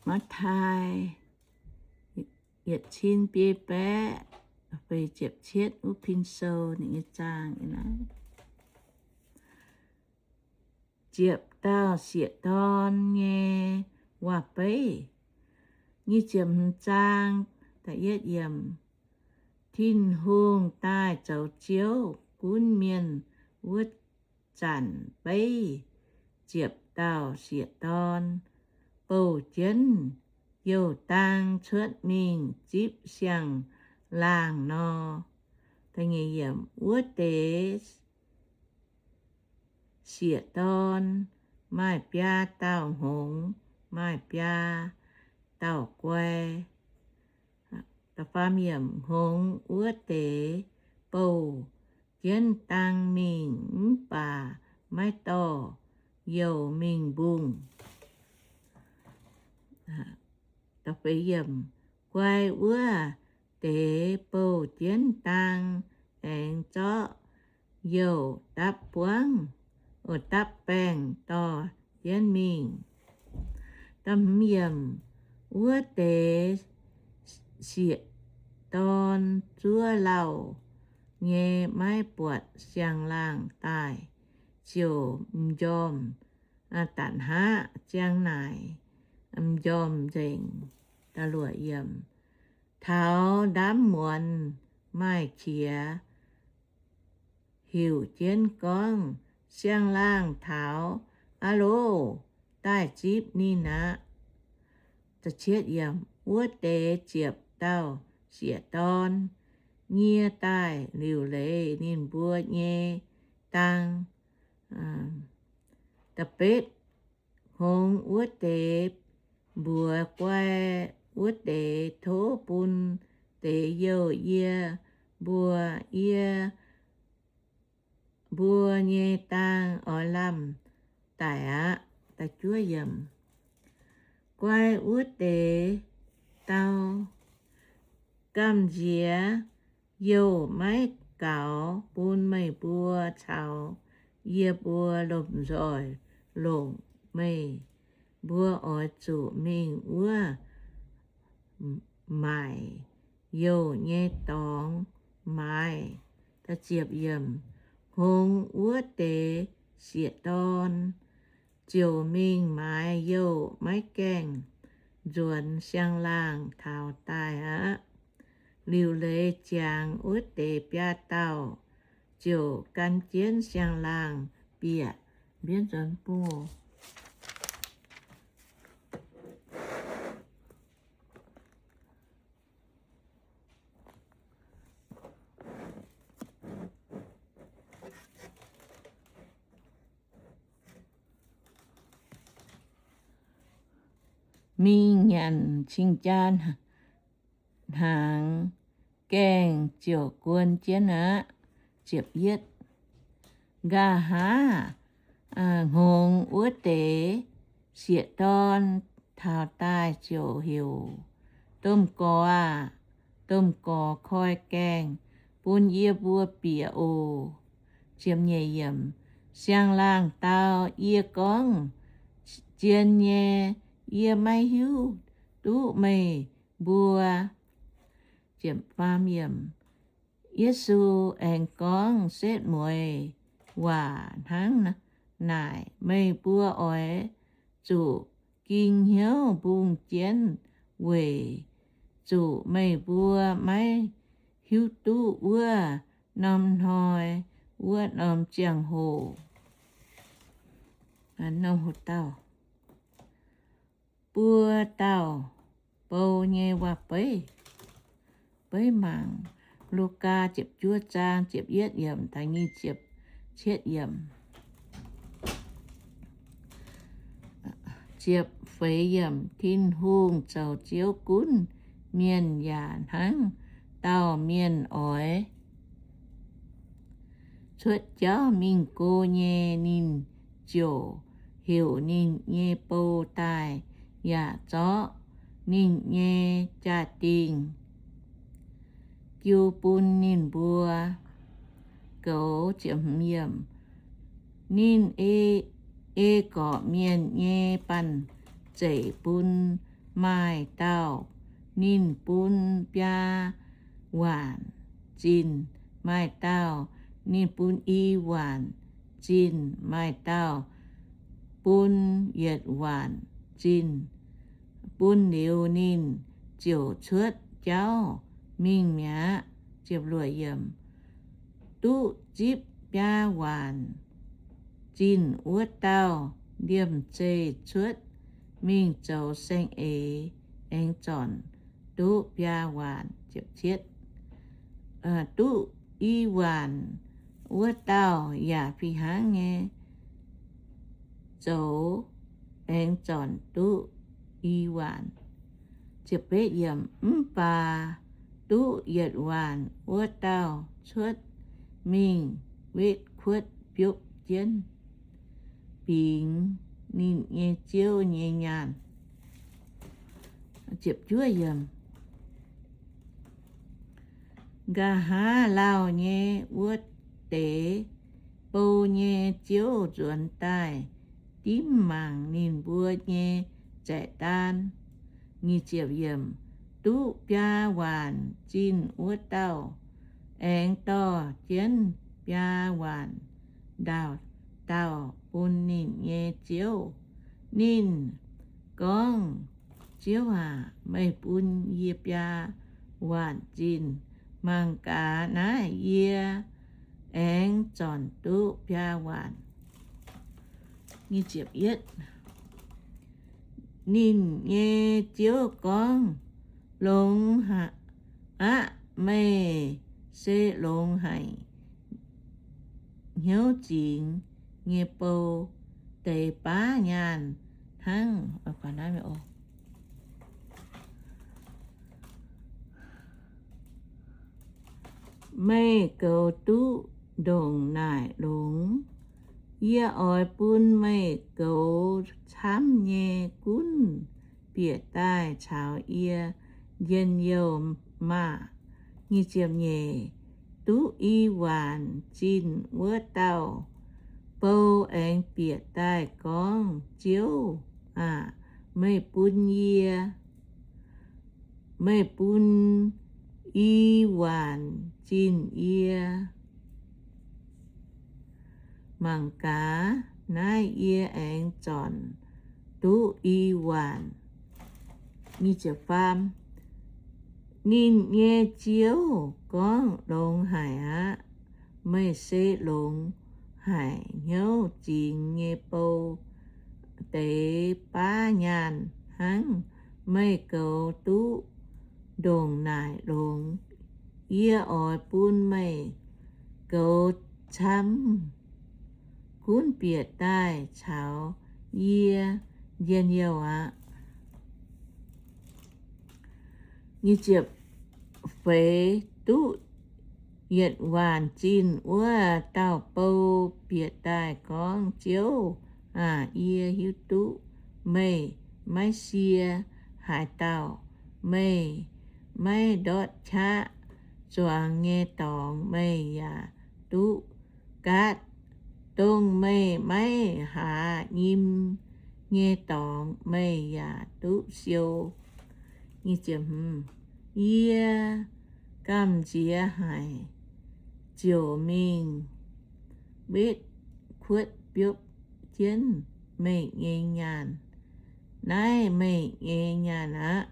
Matv^taai yietc cin biei baeqv feix ziepc cietv wuov pin sou ninh nyei zaang. Ziepc dauh sieqv-dorn nyei waac-beiv. Nyic ziepc hmz zaang, da'yietv yiemc. Tin-Hungh daaih zoux Ziouv gunv mienh wuov zanc beiv ziepc dauh sieqv-dorn bouh jienv youh dang cuotv mingh zipv siang-laangh nor. Wuov deix sieqv-dorn maaih biaa dauh hngongx, maaih biaa dauh guai. Hngongx wuov deix bouh jienv dang mingh mv baac maiv dorh youh mingh mbungh. Guai wuov deix bouh jienv dang aengx zorqv youh dapv buangv, dapv baengh dorh jienv mingh. Wuov deix sieqv-dorn zuov lauh nyei maiv buatc siang-laangh daaih ziouc m'njormh da'hnaqv ziang naaic, m'njormh nzengc. Taux ndaamv muonz maaih qiex heuc jienv gorngv, Siang-laangh taux aqv loh, daaih zipv ninh aqv. Wuov deix ziepc dauh sieqv-dorn nyie daaih liuc leiz ninh mbuo nyei dang. Da'betv hngongx wuov deix mbuox guai wuov deix, Tov bun deix youh yie mbuo, yie mbuo nyei dang oix lamh daic aqv. Guai wuov deix dau, Gamh nziex youh maiv gaux bun meih mbuo caux yie mbuo lomh nzoih longc. Meih mbuo oix zuqc mingh wuov maaic youh nyei dorngx maaiz. Hngongx wuov deix sieqv-dorn ziouc mingh maaiz youh, maiv gaengh nzuonx siang-laangh taux daaih aqv. Liuc leiz ziangx wuov deix biaa dauh ziouc gan jienv siang-laangh bieqc mbienv nzuonx buov. Mingh nyanc cing-jaa hnaangx, gaengh ziouc guon jienv aqv. Nqa'haav hngongx wuov deix sieqv-dorn taux daaih ziouc heuc, Domh Gorx aah! Domh Gorx, koi gaengh bun yie mbuo bieqc oc. Siang-laangh dau, Yie gorngv zien nyei, yie maiv hiuv duqv meih mbuo. Yesu aengx gorngv setv mueiz waac hnangv naaic, Meih mbuo oix zuqc ging hnyouv mbungh jienv weic zuqc meih mbuo maiv hiuv duqv wuov norm hnoi, wuov norm ziangh hoc. Buo dauh bou nyei waac-beiv. Beiv mangc Lugaa ziepc juov zaang ziepc yietv yiemc taux nyic ziepc cietv yiemc. Ziepc feix yiemc. Tin-Hungh zoux Ziouv gunv mienh yaac hnangv dauh mienh oix cuotv jauv mingh go nyei, ninh ziouc heuc ninh nyei bou daaih yaac zorqv ninh nyei jaa-dingh jiu bun ninh mbuo. Goux. Ninh ei, ei gorqv-mienh nyei banh zeic bun maaih dauh ninh bun biaa waanc zinh, maaih dauh ninh bun i waanc zinh, maaih dauh bun yietc waanc zinh. Bun liuz ninh ziouc cuotv jauv mingh mi'aqv. Duqv zipv biaa waanc zinh wuov dauh liemh zeih cuotv mingh zoux saeng-eix, aengx zornc duqv biaa waanc. Duqv i waanc wuov dauh yaac fih hnangv nyei zoux, aengx zornc duqv i waanc. Mv baac duqv yietc waanc wuov dauh cuotv mingh wetv kuotv biopv jienv bingx ninh nyei ziouv nyei nyaanh. Nqa'haav lauh nyei wuov deix bou nyei ziouv nzuonx daaih dimv mangc ninh mbuo nyei zaeqv-daan. Duqv biaa waanc zinh wuov dauh aengx dorh jienv biaa waanc ndaauh dauh bun ninh nyei ziouv. Ninh gorngv, Ziouv aac, meih bun yie biaa waanc zinh. Mangc gaax naaiv, yie aengx zornc duqv biaa waanc. Ninh nyei ziouv gorngv, Longx aqv. Meih se longx haic, hnyouv zingx nyei bou, deix baav nyaanh hnangv. Meih goux duqv ndongc naaic longx. Yie oix bun meih goux camv nyei gunv bieqc daaih caux yie njien-youh maah! Duqv i waanc zinh wuov dauh bou aengx bieqc daaih gorngv, Ziouv aac, meih bun yie, meih bun i waanc zinh yie. Mangc gaax, naaiv yie aengx zornc duqv i waanc. Ninh nyei ziouv gorngv, Longx haic aqv. Meih se longx haic, hnyouv zingx nyei bou, deix baav nyaanh hnangv. Meih goux duqv ndongc naaic longx. Yie oix bun meih goux camv gunv bieqc daaih caux yie njien-youh aqv. Feix duqv yietc waanc zinh wuov dauh bou bieqc daaih gorngv, Ziouv aac, yie hiuv duqv meih maiv sie haaix dauh. Meih maiv ndortv qaqv zuangx nyei dorngx meih yaac duqv gaatv. Dongh meih maiv haaz nyim nyei dorngx meih yaac duqv siou. Yie gamh nziex haic ziouc mingh wetv kuotv biopv jienv meih nyei nyaanh. Naaiv meih nyei nyaanh aqv.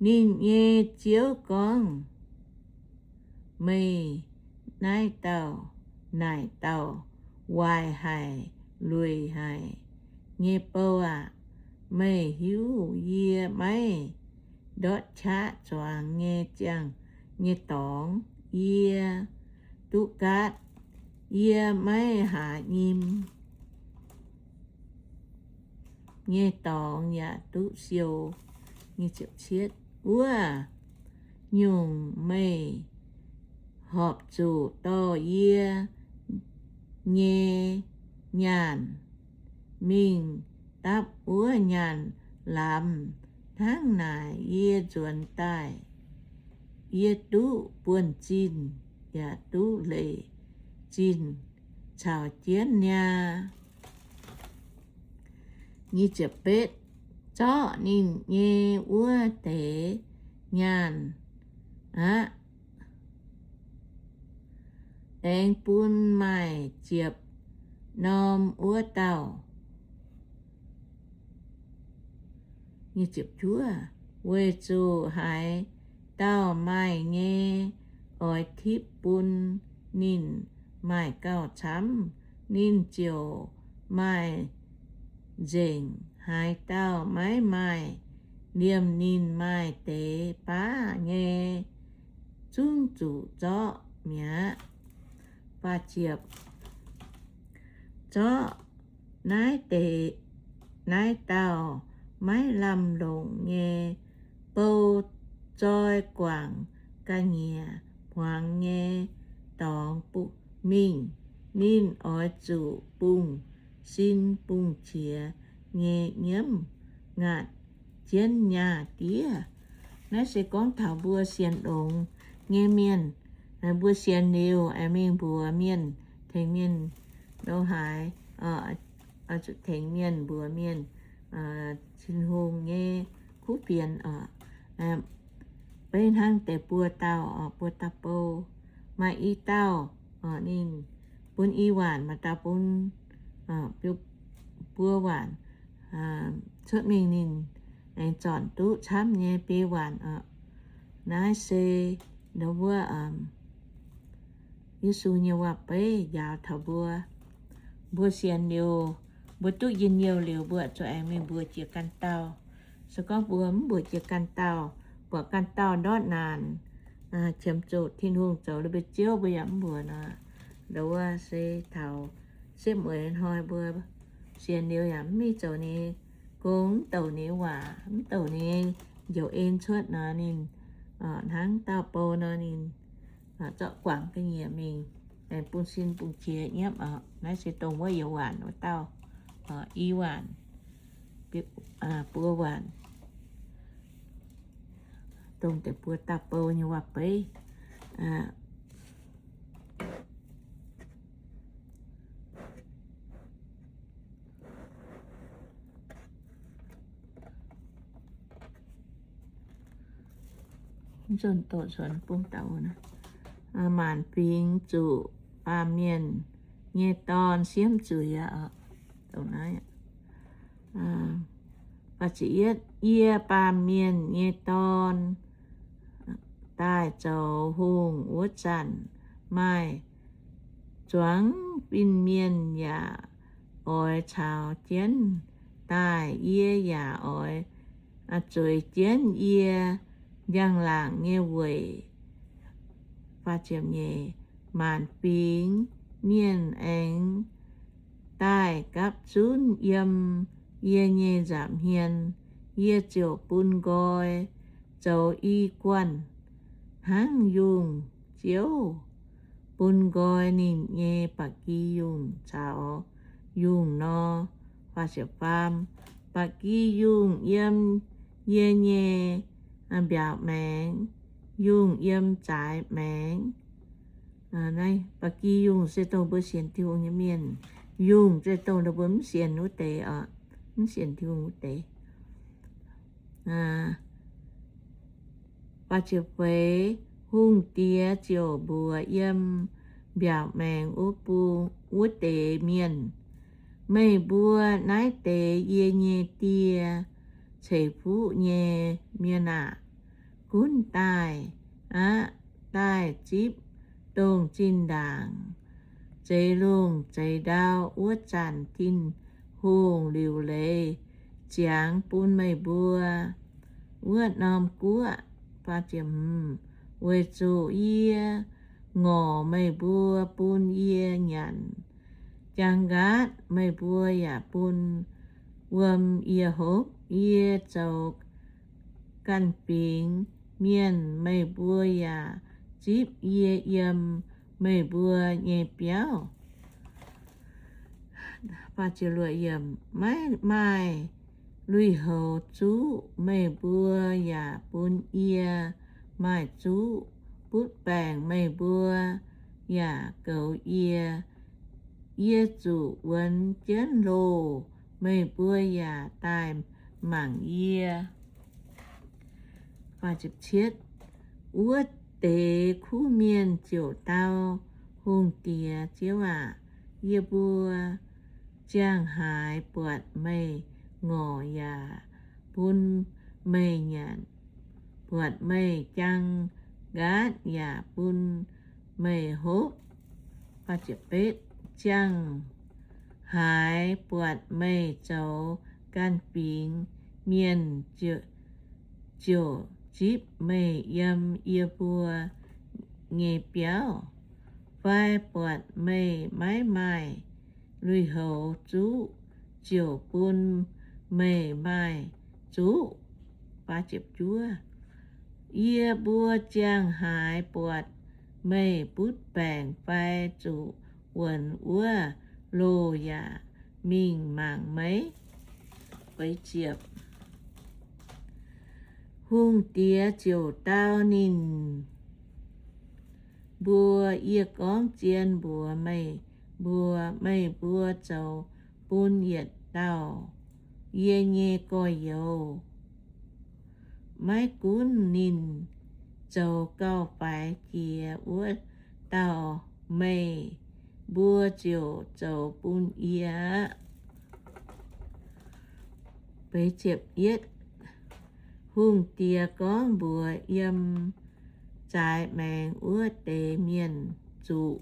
Ninh nyei ziouv gorngv, Meih naaiv dauh naaic dauh waaic haic, lueic haic nyei bou aac, meih hiuv yie maiv ndortv qaqv zuangx nyei ziangh nyei dorngx. Yie duqv gaatv, yie maiv haaz nyim nyei dorngx yaac duqv siou. Wuov nyungc, meih horpc zuqc dorh yie nyei nyaanh mingh dapv wuov nyaanh lamz. Hnangv naaic yie nzuonx daaih, yie duqv buonv-zinh yaac duqv leic zinh caux jienv niaa. Nyic ziepc betv, zorqv ninh nyei wuov deix nyaanh aqv, aengx bun maaih ziepc norm wuov dauh. Weic zuqc haaix dauh maaih nyei oix tipv bun ninh maaih gauh camv, ninh ziouc maaih nzengc. Haaix dauh maiv maaih, liemh ninh maaih deix baav nyei, zungv zuqc zorqv mi'aqv. Zorqv naaiv deix, naaiv dauh maiv lamh longc nyei bou zoi guangc ga'nyiec hmuangx nyei dorngx mingh. Ninh oix zuqc bungx-sin bungx-qiex nyei nyiemv ngaatc jienv nyaah diev. Naaiv se gorngv taux mbuo sienx longx nyei mienh, mbuo sienx liuz aengx mingh mbuox mienh, tengx mienh lo haaix, zuqc tengx mienh mbuox mienh Tin-Hungh nyei kuv fienx oc. Beiv hnangv deix buo dauh, buo dauh bou, maaih i dauh ninh bun i waanc, maaih dauh bun buo waanc. Cuotv mingh ninh aengx zornc duqv camv nyei biei waanc oc. Naaiv se ndau wuov Yesu nyei waac-beiv njaaux taux mbuo. Mbuo sienx liuz, mbuo duqv njien-youh liuz, mbuo zuqc aengx mingh mbuox jiex ganh dauh. Se gorngv mbuo mv mbuox jiex ganh dauh, buatc ganh dauh ndortv naanc, qiemx zuqc Tin-Hungh zoux liuz mbuo ziouv, mbuo yaac mv mbuox nor, ndau wuov se taux setv mueiz hnoi mbuo sienx liuz yaac mv mingh zoux ninh gong, mv douc ninh waac, mv douc ninh njoux en cuotv nor, ninh hnangv dauh bou nor, ninh zorqv guangc ga'nyiec mingh, aengx bungx-sin bungx-qiex nyiemv oc. Naaiv se dongh wuov youz waanc wuov dauh, i waanc, buo waanc, dongh deix buo dauh bou nyei waac-beiv. Maanc fingx zuqc baamh mienh nyei dorn siemv zuiz aqv. Yie, baamh mienh nyei dorn, daaih zoux hungh wuov zanc, maaih zuangx fin-mienh yaac oix caux jienv daaih. Yie yaac oix zueiz jienv yie njang-laangc nyei weic. Maanc fingx mienh aengx daaih gapv zunv yiem yie nyei nza'hmien, yie ziouc bun nqoi zoux i guanh hnangv yungh ziouv bun nqoi ninh nyei ba'gi yungh caux yungh nor. Ba'gi yungh yiem yie nyei mbiaauc maengx, yungh yiem zaaix maengx. Naaiv ba'gi yungh se dongh mbuo sienx Tin-Hungh nyei mienh. Yungh se dongh mbuo mv sienx wuov deix oc, mv sienx Tin-Hungh wuov deix. Hungh diex ziouc mbuox yiem mbiaauc maengx wuov bung, wuov deix mienh, meih mbuo naaiv deix yie nyei die ceix fuqv nyei mienh aah! Gunv daaih aqv. Daaih zipv dongh zinh ndaangc zeix lungh zeix ndau wuov zanc Tin-Hungh liuc leiz ziangx bun meih mbuo wuov norm guoqv, weic zuqc yie ngorc meih mbuo bun yie nyanc. Jangx nqaatv meih mbuo yaac bun wuom yie hopv. Yie zoux ganh fingx mienh, meih mbuo yaac zipv yie yiem meih mbuo nyei biauv. Maiv maaih lui-houx zuqv meih mbuo yaac bun yie maaih zuqv. Butv baengc meih mbuo yaac goux yie. Yie zuqc wuonx jienv loh meih mbuo yaac daaih mangc yie. Wuov deix kuv mienh ziouc dau, Hungh Diex, Ziouv aac, yie mbuo ziangh haaix buatc meih ngorc yaac bun meih nyanc, buatc meih jaang nqaatv yaac bun meih hopv. Ziangh haaix buatc meih zoux ganh fingx mienh ziouc zipv meih yiem yie mbuo nyei biauv, fai buatc meih maiv maaih lui-houx zuqv ziouc bun meih maaih zuqv. Yie mbuo ziangh haaix buatc meih butv baengc fai zuqc wuonx wuov loh yaac mingh mangc meih. Hungh Diex ziouc dau ninh mbuo, Yie gorngv zien mbuox meih mbuo, meih mbuo zoux bun yietc dauh yie nyei gorx-youz, maiv gunv ninh zoux gauh faix jiex wuov dauh, meih mbuo ziouc zoux bun yie aqv. Hungh Diex gorngv mbuox yiem zaaix maengx wuov deix mienh zuqc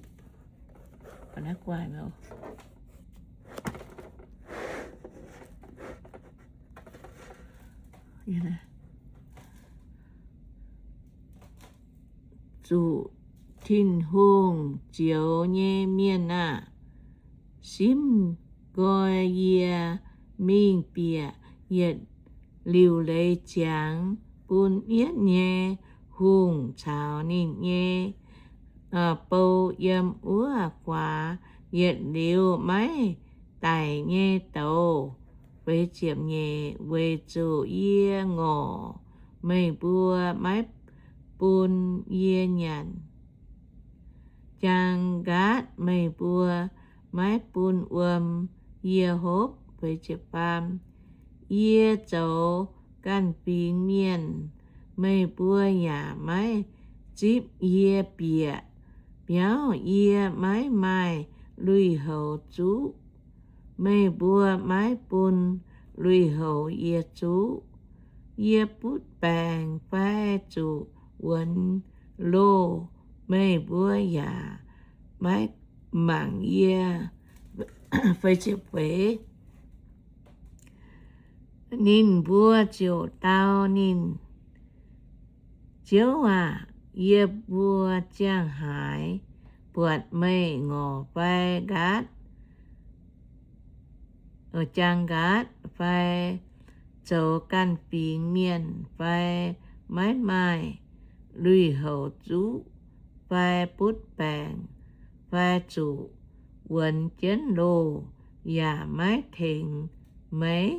zuqc Tin-Hungh zioux nyei mienh aah! Simv nqoi yie mingh bieqc yietc liuc leiz ziangx bun mienv nyei hungh caux ninh nyei bou yiem wuov guaax yietc liuz maiv daic nyei douz. Weic zuqc yie ngorc meih mbuo maiv bun yie nyanc, jaang nqaatv meih mbuo maiv bun wuom yie hopv. Yie zoux ganh fingx mienh, meih mbuo yaac maiv zipv yie bieqc biauv. Yie maiv maaih lui-houx zuqv, meih mbuo maiv bun lui-houx yie zuqv. Yie butv baengc fai zuqc wuonx loh, meih mbuo yaac maiv mangc yie. Ninh mbuo ziouc dau ninh, Ziouv aac, yie mbuo ziangh haaix buatc meih ngorc fai nqaatv, jaang nqaatv fai zoux ganh fingx mienh fai maiv maaih lui-houx zuqv fai butv baengc fai zuqc wuonx jienv loh yaac maiv tengx meih?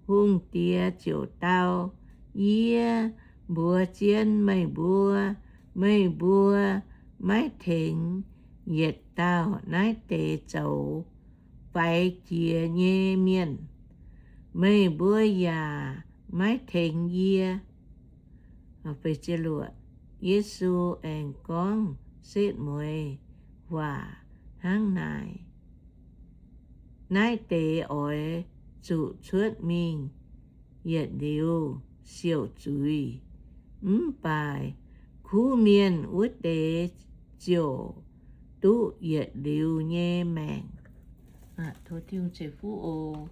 Hungh Diex ziouc dau, Yie mbuox zien meih mbuo, meih mbuo maiv tengx yietc dauh naaiv deix zoux faix jiex nyei mienh, meih mbuo yaac maiv tengx yie. Yesu aengx gorngv setv mueiz waac hnangv naaic, Naaiv deix oix zuqc cuotv mingh yietc liuz siouc zuiz, mv baac kuv mienh wuov deix ziouc duqv yietc liuz nyei maengc. Tov Tin-Hungh ceix fuqv oc.